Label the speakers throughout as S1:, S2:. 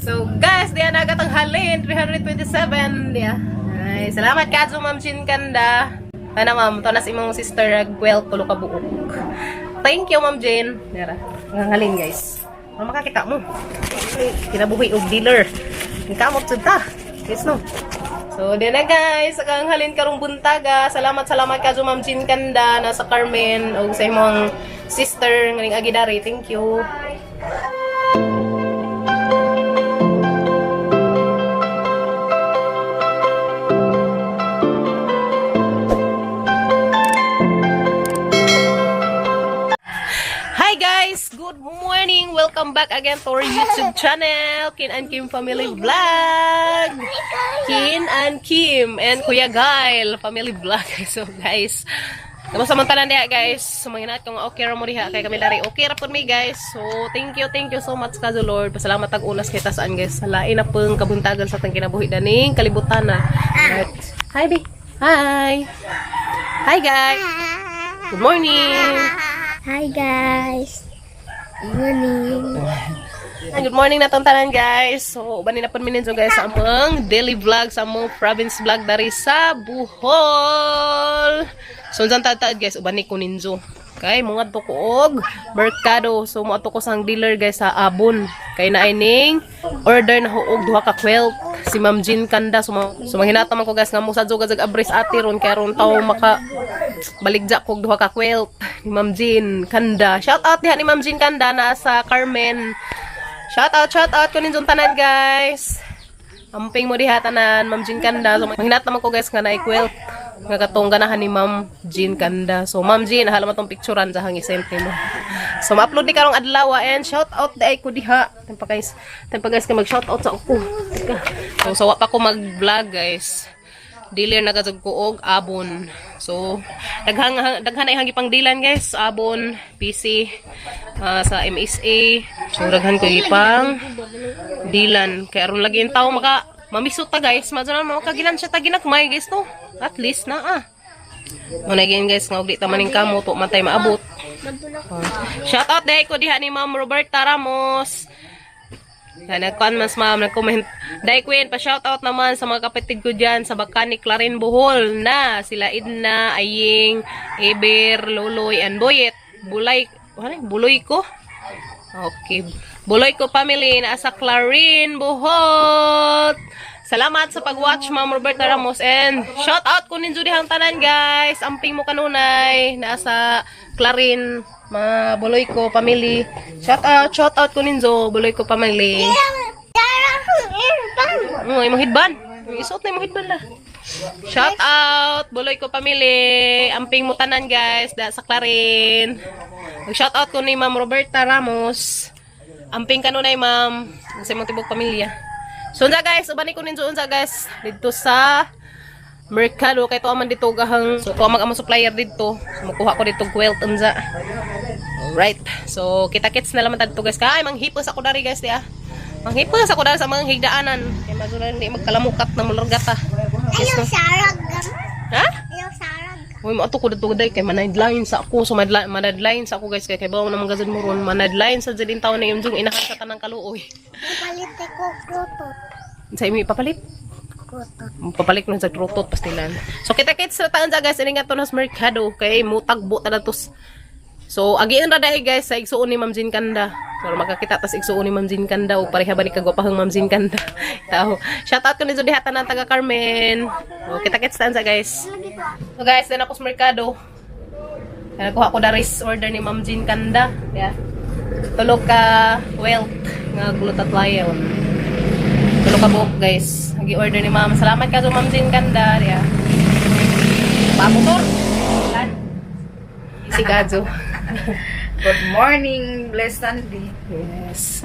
S1: So guys, diya na agad ang halin 327 diya. Ay, salamat kadto Ma'am Jean Kanda. Ana ma'am, to na sa imong sister Gwel tulo ka buok. Thank you, Ma'am Jane. Dira. Ang halin, guys. Para makakita mo. Kinabuhi og dealer. Kamot jud ta. Yes no. So, di na guys, ang halin karong buntaga. Salamat, salamat kadto Ma'am Jean Kanda nasa Carmen og sa imong sister nganing Agidari. Thank you. Hi guys! Good morning! Welcome back again to our YouTube channel, Kin and Kim Family Vlog! Kin and Kim and Kuya Gail Family Vlog. So guys, kamusta man tanan diha guys? Sumanginat kung okay ra mo diha kay kami dari. Okay ra pud mi guys. So thank you so much kazo Lord. Pasalamat tag unas kay tasaan guys. Lain na pung kabuntagan sa tang kinabuhi daning kalibutan na. Right. Hi B. Hi. Hi guys. Good morning.
S2: Hi guys. Good morning.
S1: Good morning na tong tanan guys. So, uban ni na pud mi ninyo guys sa among daily vlog, sa among province vlog dari sa Bohol. So, unsan taad guys, uban ni ko ninyo. Kay mga ko og merkado. So, moadto ko sang dealer guys sa Abon. Kay naay ning order na huog duha ka quilt si Ma'am Jean Kanda. So, so manghinata man ko guys nga mo sa jugad abris ate ron kay ron tawo maka baligja kog duha ka quilt ni Ma'am Jean Kanda. Shout out diha ni Ma'am Jean Kanda na sa Carmen. Shout out ko ninyong tanan guys. Amping mo diha tanan, Ma'am Jean Kanda. So manghinat naman ko guys nga naay quilt nga katong ganahan ni Ma'am Jean Kanda. So Ma'am Jean, hala mo tong picturean sa hangi send nimo. So ma-upload ni karong adlaw and shout out diay ko diha. Tempa guys kay mag-shout out sa ako. Teka. So sawa pa ko mag-vlog guys. Dealer na gazog ko og abon. So daghan daghan ay hangi pang dilan guys, abon, PC, sa MSA. So daghan ko ipang dilan kay aron lagi yung tao maka mamisot ta guys, madyo na makagilan siya ta ginagmay guys no. At least na ah. Muna again guys, nga og di ta maning kamo to man tay maabot. Oh. Shout out dahil ko diha ni Ma'am Roberta Ramos. Na nagkuan mas ma'am, nag-comment. Dai Queen, pa shout out naman sa mga kapatid ko diyan sa Bacani Clarin Bohol na sila Idna, Aying, Eber, Loloy, and Boyet. Bulay, ano, Buloy ko. Okay. Buloy ko family na sa Clarin Bohol. Salamat sa pag-watch, Ma'am Roberta Ramos. And shout out ko ninyo dihang tanan, guys. Amping mo kanunay nasa Clarin, mga Buloy ko family. Shout out ko ninyo, Buloy ko family. Oh, imong hidban. Isuot na imong hidban la. Shout out, Buloy ko family. Amping mo tanan, guys, da sa Clarin. Shout out ko ni Ma'am Roberta Ramos. Amping kanunay, ma'am. Sa imong tibok pamilya. So unsa guys, uban ko ninyo unsa guys didto sa Mercado kay tuwa man dito gahang so tuwa mag among supplier didto. So, mukuha ko dito quilt unsa. Alright. So kita-kits na lang man dito guys. Kay manghipos ako dari guys diya. Manghipos ako dari sa mga higdaanan. Kay magulan di magkalamukat na mularga ta. Yes,
S2: Ayaw
S1: no?
S2: sarag.
S1: Ha?
S2: Ayaw sarag.
S1: Uy, mo ato ko dito day kay manadline sa ako. So manadline sa ako guys kay kay bawo naman gazud mo ron manadline sa jud taon na yung jung inahan sa tanang kaluoy.
S2: Ipalit ko krutot.
S1: Sa imo ipapalit.
S2: Krutot.
S1: Papalit mo sa trutot pastilan. So kita kits sa taon sa guys ini nga to nas merkado kay mutagbo ta to. So agian ra dahil guys sa igsuon ni Ma'am Jean Kanda. So makakita tas igsuon ni Ma'am Jean Kanda o pareha ba ni kagwapahang Ma'am Jean Kanda. Tao. Shout out ko ni diha tanan taga Carmen. So kita kits taon sa guys. So guys, then ako sa merkado. Kaya nakuha ko daris order ni Ma'am Jean Kanda. Yeah. Tulo ka wealth nga glutathione. Tulo ka buok guys. Nag-order ni Ma'am. Salamat ka sa Ma'am Jean Kanda. Yeah. Pamotor. Lan. Si Gadzo.
S3: Good morning, blessed Sunday.
S1: Yes.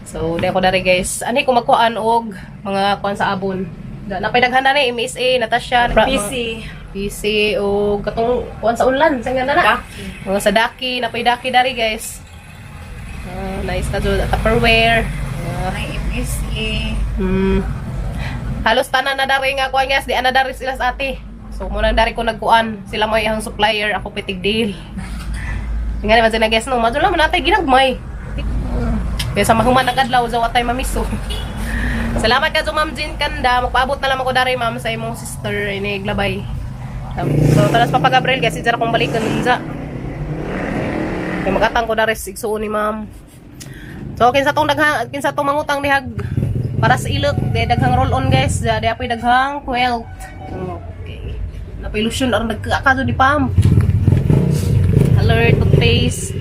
S1: So, di ako dari guys. Ani ko magkuan og mga kuan sa abon. Napay daghan na ni MSA, Natasha,
S3: PC.
S1: PC o katong kuan sa unlan, sa nga na na.
S3: Daki.
S1: Mga sa daki, napay daki dari guys. Nice na jud Tupperware.
S3: May MSA.
S1: Halos tanan na dari nga kuan guys, di ana dari sila sa ate. So mo nang dari ko nagkuan, sila mo ang supplier, ako pitig deal. Nga naman sila guys, no, madula man natay ginagmay. Kaya sa mahuman ang adlaw, zawa tayo mamiso. Salamat ka Ma'am Jean Kanda. Magpaabot na lang ako dari ma'am sa imong sister ini Glabay. So talas Papa Gabriel kasi dyan akong balikan ninja. Kaya magatang ko dari igsuon ni ma'am. So kinsa tong daghang kinsa tong mangutang dihag para sa ilok di daghang roll on guys. Di di apoy daghang quilt. Okay. Napay lotion aron nagkaakado di pam. Alert toothpaste.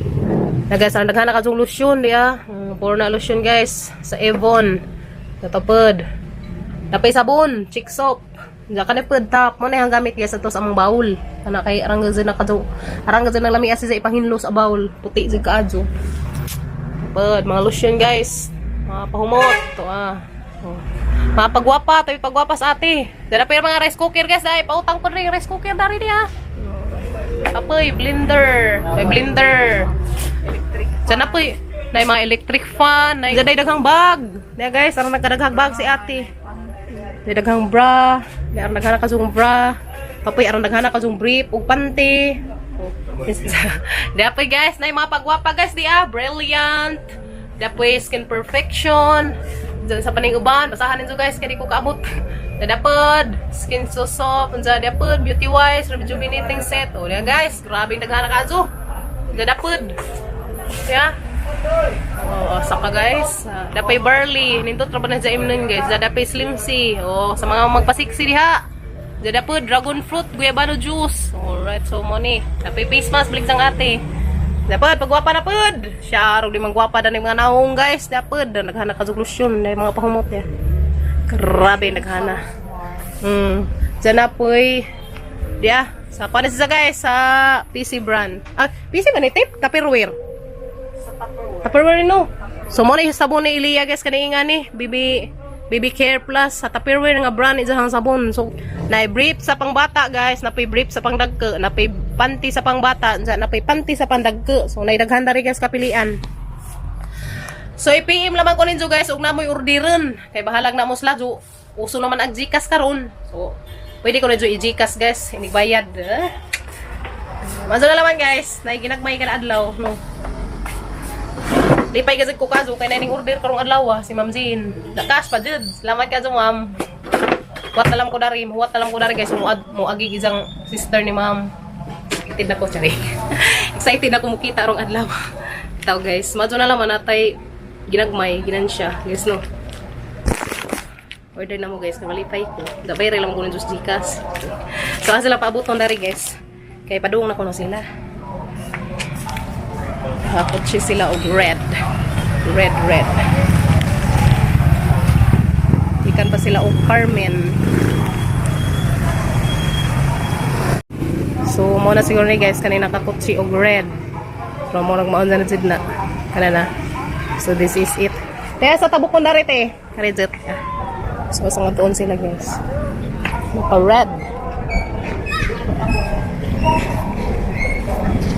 S1: Na guys, ang daghan na kadtong lotion diya. Puro na lotion guys sa Avon. Natapod. Napay sabon, chick soap. Diya ka na pod top mo na yung gamit guys ato sa among baul. Kana kay arang gazin na kadto. Arang gazin na lami asi sa ipanghinlo sa baul. Puti jud kaadyo. Pod mga lotion guys. Mga pahumot to ah. Oh. Mga pagwapa, tayo pagwapa sa ate. Dala pa yung mga rice cooker guys, ay pautang po rin rice cooker dari niya. Apoy, blender. May blender. Diyan na po na mga electric fan, na diyan daghang bag. Diya guys, arang nagkadaghang bag si ate. Diyan daghang bra, diyan arang daghang kasung bra. Papoy arang daghang kasung brief ug panty. Diya po guys, na mga pagwapa guys diya, brilliant. Diya po skin perfection. Diyan sa paning uban, basahan ninyo guys kay di ko kaabot. Dadapod, skin so soft, unsa diapod, beauty wise, rejuvenating set. O diya guys, grabe daghan na kaadyo. Dadapod. Yeah. Oo, saka guys. Dapay barley. Nindot ra ba na dyan nun guys. Dapay slim C. Oh, sa mga magpasiksi diha. Dapay dragon fruit, guyabano juice. Alright, so money. Dapay face mask, balik sang ate. Dapat, pagwapa na pud. Siya, arog di manggwapa na mga naong guys. Dapat, naghana ka solusyon. Na mga pahumot ya. Grabe, naghana. Diyan na po'y, diya, sa kuha na siya guys, sa PC brand. Ah, PC ba ni tape? Tupperware. Tupperware no. So mo na yung sabon ni Ilya guys kani nga ni BB BB Care Plus sa Tupperware nga brand isang sabon. So na brief sa pangbata guys, napay brief sa pangdagko, napay panty sa pangbata, unsa napay panty sa pandagko. So naidaghan dari guys kapilian. So i-PM lamang ko ninyo guys ug namoy orderon kay bahalag na mo sila so, uso naman ang GCash karon. So pwede ko na i-GCash guys, inigbayad. Eh. Mazo na laman guys, naiginagmay ka na adlaw no. Lipay kasi ko kaso kay naning order karong adlaw ah, si Ma'am Jean. Lakas pa jud. Salamat ka ma'am. Huwat na lang ko dari, huwat na lang ko dari guys, mo mo agi isang sister ni ma'am. Excited ako chari. Excited ako mukita rong adlaw. Itaw guys, madyo na lang natay ginagmay, ginansya. Guys no. Order na mo guys, namalipay ko. Dabay rin lang ko ng Diyos Gcash. So sila paabuton dari guys. Kay padung na ko na sila. Nakakotse sila og red. Red, red. Ikan pa sila og Carmen. So, mo na siguro ni guys, kanina nakakotse og red. So, mo nagmaon na jud na. Kana na. So, this is it. Kaya sa tabukon na rin eh. Karijit. So, sa nga doon sila guys. Naka-red.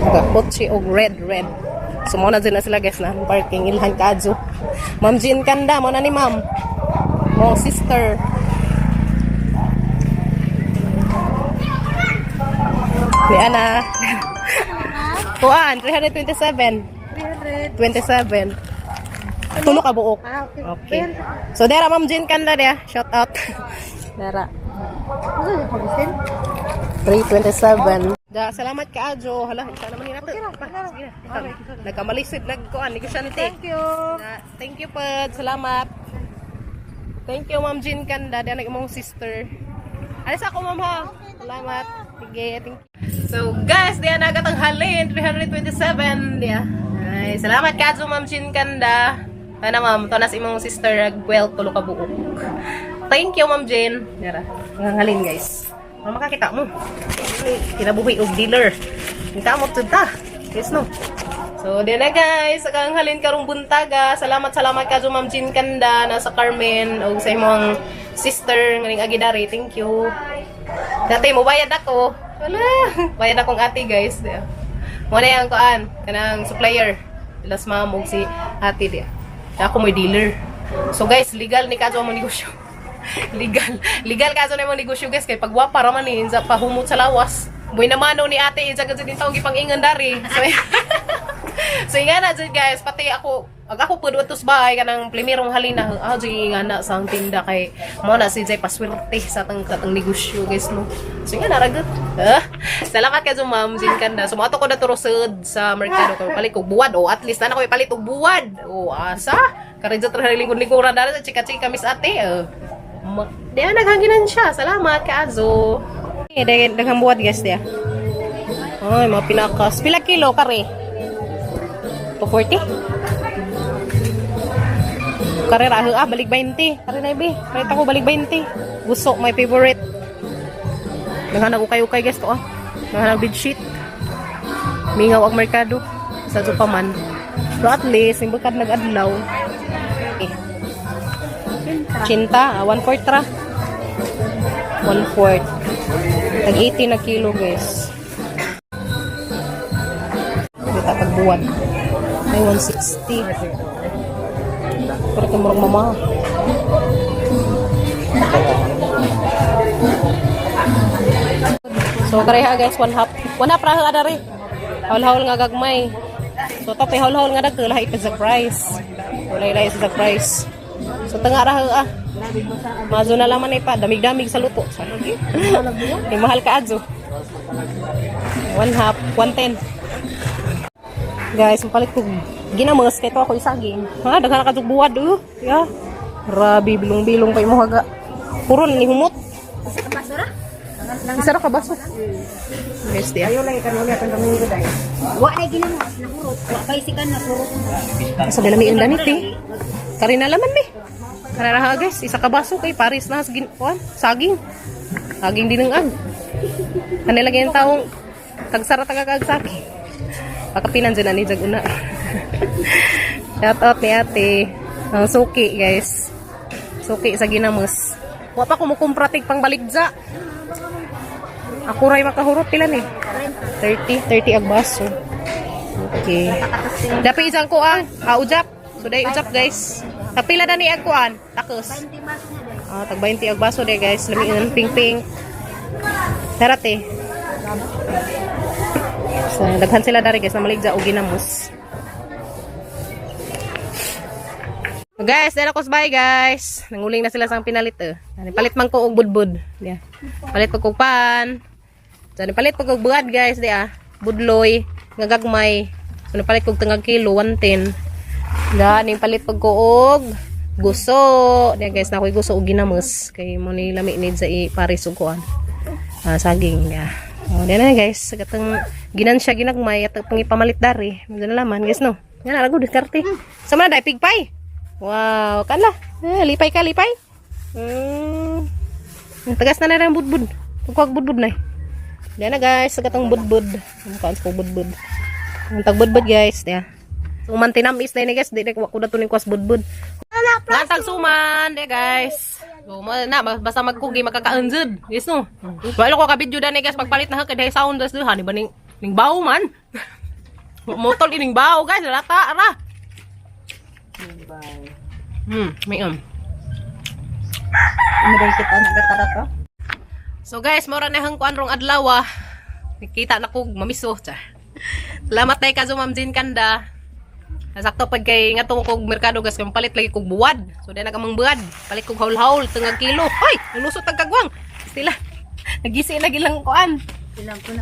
S1: Nakakotse og red, red. So, mo na dyan na sila guys na parking. Ilhan kadyo. Ma'am Jean Kanda, mo na ni ma'am. Mo sister. Ni Ana. Kuan, 327. 327. Tulo ka buok. Okay. So, dera Ma'am Jean Kanda dia. Shout out. Dera. 327. Da, salamat ka, Ajo. Hala, isa naman hinata. Okay ra. Nagkamalisid, nagkuan, negosyante.
S3: Thank you.
S1: Da, thank you, Pud. Salamat. Thank you, Ma'am Jean Kanda. Diyan ang imong sister. Alis ako, Ma'am, ha? Salamat. Sige, thank you. So, guys, diyan agad ang halin. 327. Diya. Ay, salamat ka, Ma'am Jean Kanda. Sana, ma'am, to nas imong sister, well, tulo ka buok. Thank you, Ma'am Jane. Dara, ang halin, guys. Para makakita mo. Kinabuhi og dealer. Kita mo ta. Yes, no? So, di na guys, ang halin karong buntaga. Salamat, salamat ka Ma'am Jean Kanda, nasa Carmen, o sa imong sister, nganing Agidari. Thank you. Dati, mo bayad ako. Wala. Bayad akong ate, guys. Di. Mo na yung kuan, kanang supplier. Las ma'am, og si ate di. Ako mo'y dealer. So guys, legal ni kadto ang negosyo. Legal. Legal kaso na imong negosyo guys kay pagwapa ra man ni insa pahumot sa lawas. Buy na mano ni ate insa kasi din taong gipang-ingan dari. So, so nga na jud guys, pati ako Ag ako pud utos bahay kanang primerong halina ako jud nga na sa ang tinda kay mo na si Jay paswerte sa atang negosyo, guys, no. So nga naragot. Ah, salamat kayo, Ma'am Jin Kanda. So moadto ko na sud sa merkado ko palit kog buwad o at least na ko ipalit og buwad. O asa? Karidyo tra lingkod-lingkuran dara sa chika-chika miss ate. Oh. Diya naghanginan siya. Salamat kaazo. Eh, daghang buwad, guys, diya. Ay, mga pinakas. Pila kilo kare? 240? Kare ra ah, balik 20. Kare na ibi. Palit ako balik 20. Gusto, my favorite. Daghan ako kayo kay guys to ah. Daghan bedsheet. Mingaw ang merkado sa pa man. Pero at least, yung bukad nag-adlaw. Eh. Chinta, ah, 1/4 ra. 1/4. Tag 80 na kilo, guys. Kita tagbuwan. Ay, 160. Pero ito murag mama. So, kareha guys, one half. One half ra adari. Haul-haul nga gagmay. So, to haul-haul nga dagko lahi pa sa price. Wala lahi sa price. So, tanga ra ah. Mazo na laman ay pa, damig-damig sa luto. Ay, mahal ka adzo. One half, 110. Guys, mapalit ko ginamos kay to ako isaging. Ha, daghan ka buwad oh. Ya. Grabe, bilong-bilong kay mo haga. Puron ni humot. Isa ra ka baso. Guys, di.
S3: Ayo lang ikan ulit ang domingo dai.
S2: Wa na ginamos, nahurot. Wa pa isikan na hurot.
S1: Sa dalami ang danit eh. Kari na laman eh. Kararaha guys, isa ka baso kay Paris na gin kuan, saging. Saging din ang ag. Kanila ganyan taong tagsara tagakag saki. Pakapinan dyan ani jag una. Shout out ni ate. Ang suki, guys. Suki sa ginamos. Wa pa kumukumpra tig pang baligja. Ako ray makahurot pila ni. 30, 30 ag baso. Okay. Dapat isang kuan, ah, ujap. So dai ujap, guys. Kapila na ni ag kuan? Takos. Ah, tag 20 ag baso day, guys. Lami ng ping-ping. Tara te. So, daghan sila dari guys na maligja og ginamos. So, guys, dala ko sa bahay, guys. Nanguling na sila sa pinalit eh. Ani palit man ko og budbud. Yeah. Palit ko og pan. So, palit ko og buad, guys, di ah. Budloy nga gagmay. So, napalit kog tangag kilo 110. Gani palit pag ko og guso. Di guys, na ako'y guso og ginamos kay mo ni lami ni sa i Paris og kuan. Ah, saging ya. Oh, di na guys, gatang ginansya ginagmay at pangipamalit dari. Medyo nalaman guys, no. Nga na rago diskarte. Sa man dai pigpay. Wow, kanla. Eh, lipay ka, lipay. Tagas na na rin ang budbud. Pagkuwag budbud na eh. Di na guys, sa gatang budbud. Ang kuan sa budbud. Ang tagbudbud, guys, ya. Suman tinamis na ini guys, di na ko na tuning kuas budbud. Nga suman, di guys. So, na basta magkugi makakaanjud. Yes no. Wala ko ka video dani guys pagpalit na kay dahil sound das duha ni ba ning bawo man. Motol ining bawo guys, lata ra. May
S3: Ano kita nagatara to?
S1: So guys, mora na hang kuan rong adlaw ah. Nakita na kog mamiso. Char. Salamat tay kazo Ma'am Jean Kanda. Sakto pag kay nga kog merkado guys, kay palit lagi kog buwad. So di na kamang buwad. Palit kog haul-haul tungag kilo. Hoy, lusot ang kagwang. Sila. Nagisi lagi lang kuan.
S2: Ilang ko na.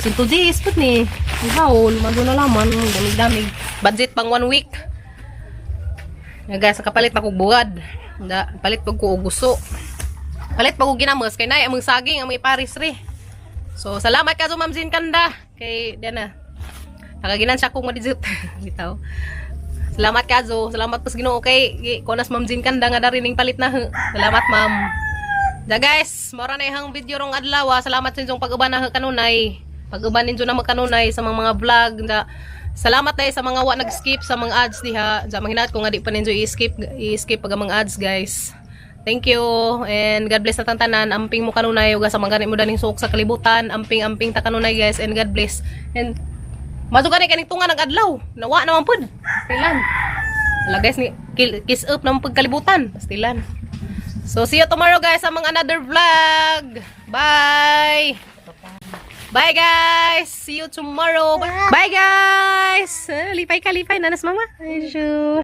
S1: Sinto di put ni. Ang haul, mago na laman, damig-damig. Budget pang one week. Nga guys, nakapalit pa kog buwad. Da, palit pag ko og guso. Palit pag og ginamos kay nay among saging among iparis ri. So salamat ka Ma'am Zin Kanda kay diana. Nakaginan siya kong madijut. Bitaw. Salamat kazo. Salamat pas Ginoo kay kunas Ma'am Zin Kanda nga dari ning palit na. Salamat, ma'am. Da guys, mora na ihang video rong adlaw. Ah. Salamat sa inyong pag-uban na kanunay. Pag-uban ninyo na kanunay sa mga vlog. Da, salamat tayo sa mga wa nag-skip sa mga ads diha. Da manghinaot ko nga di pa ninyo i-skip pag ang mga ads, guys. Thank you and God bless na tantanan. Amping mo kanunay uga sa mga mo daning suok sa kalibutan. Amping-amping ta kanunay guys and God bless. And Masuk ka ni kaning tunga ng adlaw. Nawa naman pud. Pastilan. Wala guys ni kiss up naman pagkalibutan. Pastilan. So see you tomorrow guys sa mga another vlog. Bye. Bye, guys! See you tomorrow. Bye, guys! Ah, lipay ka, lipay. Nanas mama. Ay, shoo.